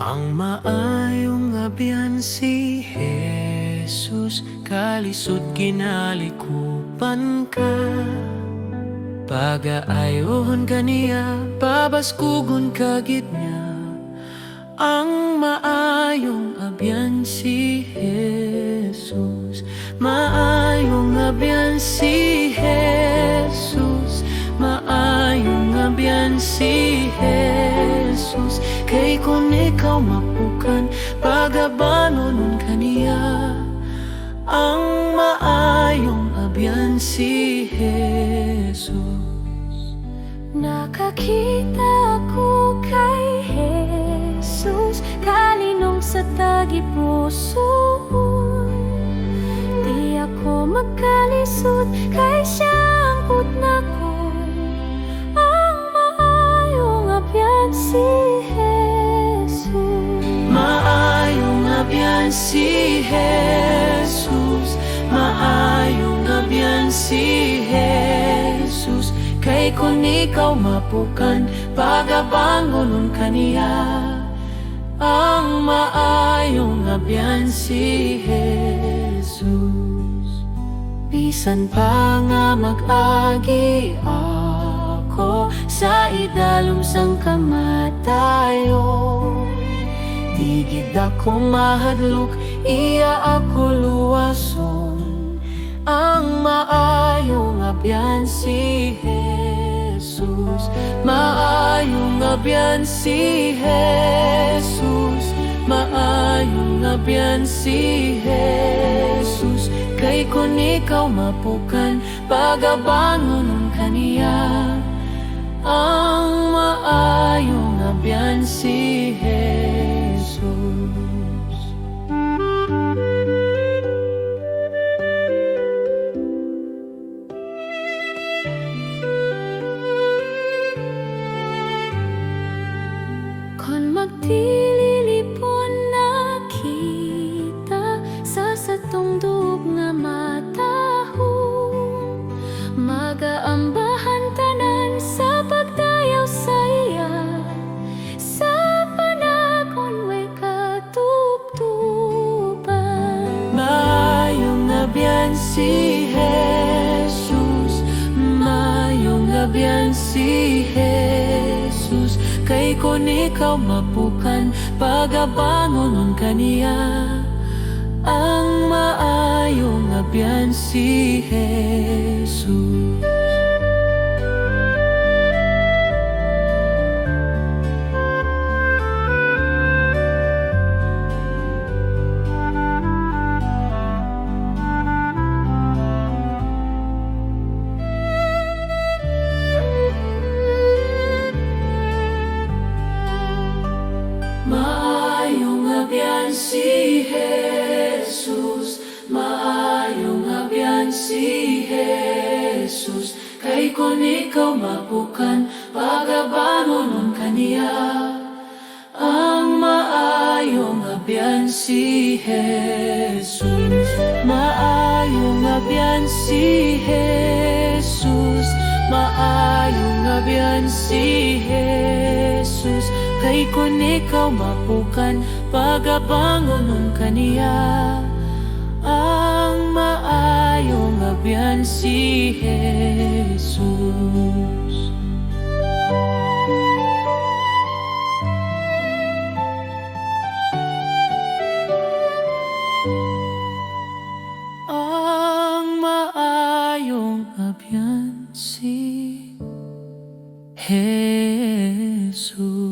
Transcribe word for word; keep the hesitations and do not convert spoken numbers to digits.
Ang maayong abyan si Jesus, kalisod ginalikupan ka. Pagaayuhon ka niya, pabaskugon ka gid niya. Ang maayong abyan si Jesus, maayong abyan si Jesus, maayong abyan si Jesus. Kay kon ikaw mapukan, pagabangonon ka niya. Ang maayong abyan si Jesus. Nakakita ako kay Jesus, kalinong sa tagipusoon. Di ako magkalisod, kay siya angkon ako. Ang maayong abyan si Jesus. Maayong abyan si Jesus, maayong abyan si Jesus. Kay kon ikaw mapukan, pagabangonon ka niya. Ang maayong abyan si Jesus. Bisan pa nga mag-agi ako sa idalom sang kamatayon, di gid ako mahadlok, iya ako luwason. Ang maayong abyan si Jesus, maayong abyan si Jesus, maayong abyan si Jesus. Kay kon ikaw mapukan, pagabangonon ka niya. Ang maayong abyan si Jesus. Kon magtililipon na kita sa satong duog nga matahom, magaambahan tanan sa pagdayaw sa iya sa panahon way katubtoban. Maayong abyan si Jesus, maayong abyan si Jesus. Kay kon ikaw mapukan, pagabangonon ka niya. Ang maayong abyan si Jesus. Maayong abyan si Jesus, maayong abyan si Jesus, kay kon ikaw mapukan, pagabangonon ka niya. Ang maayong abyan si Jesus, maayong abyan si Jesus, maayong abyan si Jesus, kay kon ikaw mapukan, pagabangonon ka niya. Ang maayong abyan si Jesus. Ang maayong abyan si Jesus.